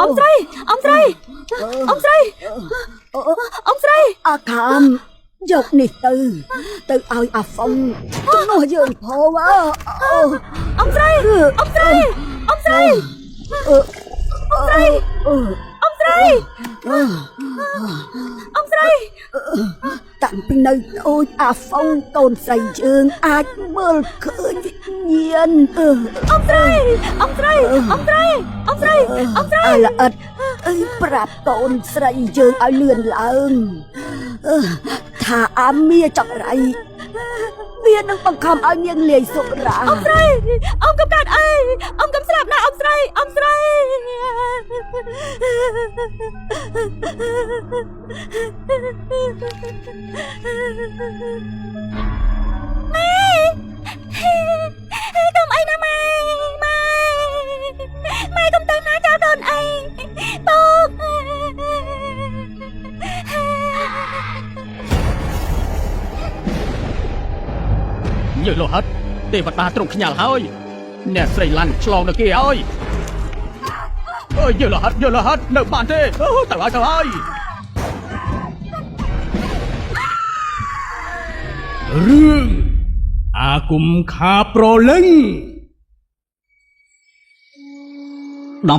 អ៊ំស្រីអ៊ំស្រីអ៊ំស្រីអ៊ំស្រី អាខាមយកនេះទៅ ទៅឲ្យអាហ្វុងជំនួសយើងផងអើ អ៊ំស្រីអ៊ំស្រីអ៊ំស្រី អ៊ំស្រី អ៊ំស្រីអ៊ំស្រី តាំងពីនៅតូចអាហ្វុងកូនស្រីយើងអាចមើលឃើញវិញ្ញាណ អ៊ំស្រីអ៊ំស្រីអ៊ំស្រីអ៊ំស្រីអ៊ំស្រី អាល្អិតអើប្រាប់កូនស្រីយើងឲ្យលឿនឡើងថាអាមាចង្រៃវានឹងបង្ខំឲ្យនាងលាយសុរា អ៊ំស្រីអ៊ំកុំកើតអីអ៊ំកុំស្លាប់ណាអ៊ំស្រីអ៊ំស្រីម៉ែកុំអីណាម៉ែម៉ែម៉ែកុំទៅណាចោលកូនអីពូក យើលោហិតទេវតាទ្រង់ខ្ញាល់ហើយអ្នកស្រីឡាន់ឆ្លងនៅគេហើយអើយយើលោហិតយើលោហិតនៅបានទេអូទៅហើយទៅហើយ រឿងអាគមខាប្រលឹង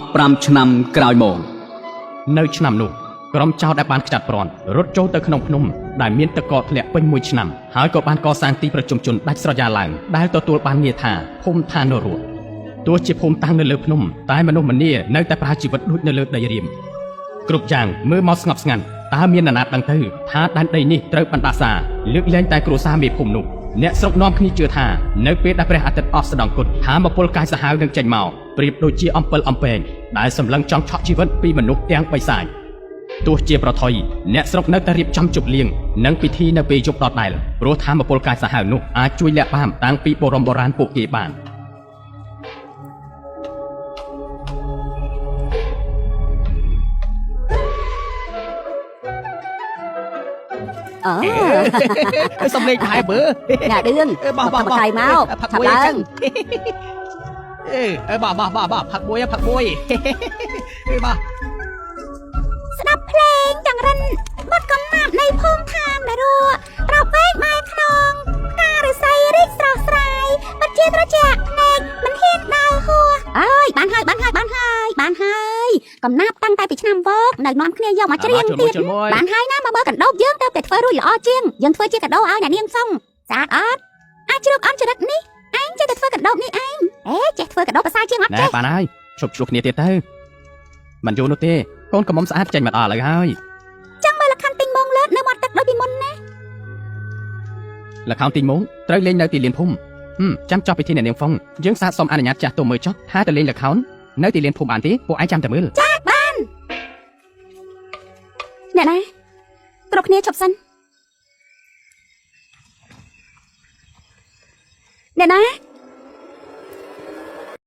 15ឆ្នាំក្រោយមក នៅឆ្នាំនោះក្រុមចោរដែលបានខ្ចាត់ព្រាន់រត់ចូលទៅក្នុងភ្នំដែលមានទឹកកកធ្លាក់ពេញមួយឆ្នាំហើយក៏បានកសាងទីប្រជុំជនដាច់ស្រយាលឡើងដែលទទួលបានងារថាភូមិឋាននរកទោះជាភូមិតាំងនៅលើភ្នំតែមនុស្សម្នានៅតែប្រើជីវិតដូចនៅលើដីរាមគ្រប់យ៉ាងមើលមកស្ងប់ស្ងាត់តើមាននរណាដឹងទៅថាដែនដីនេះត្រូវបណ្ដាសាលើកលែងតែគ្រួសារមេភូមិនោះអ្នកស្រុកនាំគ្នាជឿថានៅពេលដែលព្រះអាទិត្យអស់ស្ដងគុតថាមពលកាយសាហាវនឹងចេញមកប្រៀបដូចជាអំពិលអំពែងដែលសម្លឹងចង់ឆក់ជីវិតពីមនុស្សទាំងបិសាច ទោះជាប្រថុយអ្នកស្រុកនៅតែរៀបចំជប់លៀងនិងពិធីនៅពេលយប់ដដែលព្រោះធម្មពលកាយសាហាវនោះអាចជួយលាក់បាមតាំងពីបរមបុរាណពួកគេបាន អឺ សំលេងថែបើ អ្នកឌឿង បោះបោះ ផឹកថៃមក ផឹកមួយ ឆាប់ឡើង អេបោះបោះបោះបោះផឹកមួយផឹកមួយអេបោះ ស្ដាប់ភ្លេងចង្រិនបត់កំណាប់នៃភូមិឋាននរកត្រោបវែកម៉ែខ្នងផ្កាឫស្សីរីកស្រស់ស្រាយបាត់ជាត្រជាក់ភ្នែកមិនហ៊ានដើរហួសអើយបានហើយបានហើយបានហើយបានហើយកំណាប់តាំងតែពីឆ្នាំវកនៅនាំគ្នាយកមកច្រៀងទៀតបានហើយណាមកមើលកណ្ដូបយើងទៅតែធ្វើរួចល្អជាងយើងធ្វើជាកដោឲ្យអ្នកនាងសុងស្អាតអត់អាចជ្រូកអន់ចរិតនេះឯងចេះតែធ្វើកណ្ដូបនេះឯងអេចេះធ្វើកណ្ដូបប្រសើរជាងអត់ ណែ ចេះ បានហើយឈប់ឆ្លោះគ្នាទៀតទៅមិនយូរនោះទេកូនកំមុំស្អាតចេញមកដល់ឥឡូវហើយ ចាំមើលលខណ្ឌទិញមងលើតនៅមាត់ទឹកដូចពីមុនណា លខោនទីងមងត្រូវលេងនៅទីលានភូមិហឹមចាំចប់ពិធីអ្នកនាងហ្វុងយើងសាកសុំអនុញ្ញាតចាស់ទុំមើលចុះថាទៅលេងលខោននៅទីលានភូមិបានទេពួកឯងចាំតែមើល អ្នកណាគ្រប់គ្នាឈប់សិនអ្នកណា